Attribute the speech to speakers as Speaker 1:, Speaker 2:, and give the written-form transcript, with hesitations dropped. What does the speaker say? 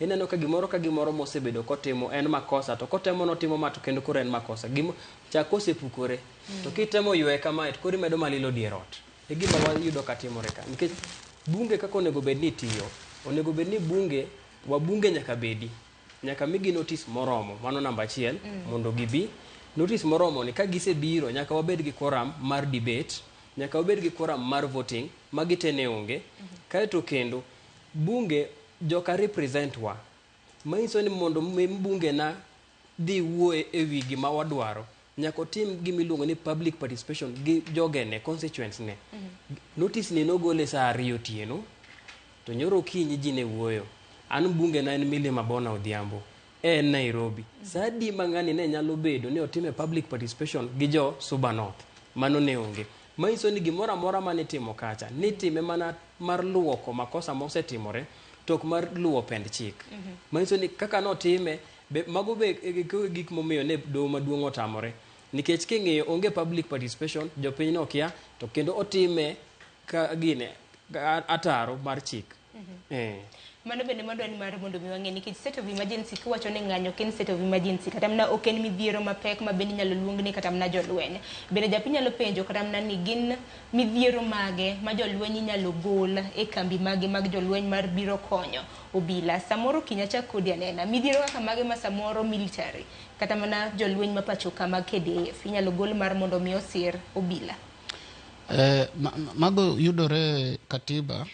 Speaker 1: Ineno ka gimoro ka gimoro mosebedo kotimo en makosa, to kotemo notimo ma to kendo koro en makosa. Gimo chak kosepukore to kitemo ywe kamae to koro imedo malilo dier ot. E gima wayudo ka timore ka. Nikech bunge kaka onego bed ni tiyo, onego bed ni bunge, wabunge nyaka bedi. Nyaka migi notice moromo, mano namba achiel, mondo gibi. Notice moromo ni ka gisebiro nyaka wabed gi quorum mar debate, nyaka wabed gi quorum mar voting, magi te ne onge. Kaeto kendo, bunge joka represent wa. Manyiso ni mondo mi mbunge na dhi wuoye e wi gima wadwaro, nyaka otim gima iluongo ni public participation gi jogene, constituents ne. Notice ni nogole saa 2 otieno, to nyoro okinyi ji ne wuoyo. An mbunge na en Millie Mabona Odhiambo, en Nairobi. Saa adi ma ng'ani ne nyalo bedo ni otime public participation gi jo Suba North? Mano ne onge. Manyiso ni gimoro amora mane itimo kacha, nitime mana mar luoko makosa mosetimore, to ok mar luwo pend chik. Manyiso ni kaka notime, be, mago be e gik momiyo ne doho maduong' otamore. Nikech king'iyo onge public participation, jopiny nokia, to kendo otime ka gine ataro mar chik.
Speaker 2: Mano bende madwa ni mar mondo mi wang'e, nikech state of emergency, kiwacho ni ng'anyo ok en state of emergency, kata mana ok en midhiero mapek ma bende inyalo luong ni kata mana jolweny. Bende japiny nyalo penjo kata mana ni gin midhiero mage ma jolweny inyalo gol e kambi mage mag jolweny mar biro konyo obila. Samoro kinya chak kodi anena midhiero kaka mage ma samoro military kata mana jolweny ma pacho ka mag KDF inyalo gol mar mondo mi osir obila.
Speaker 3: Mago yudore katiba.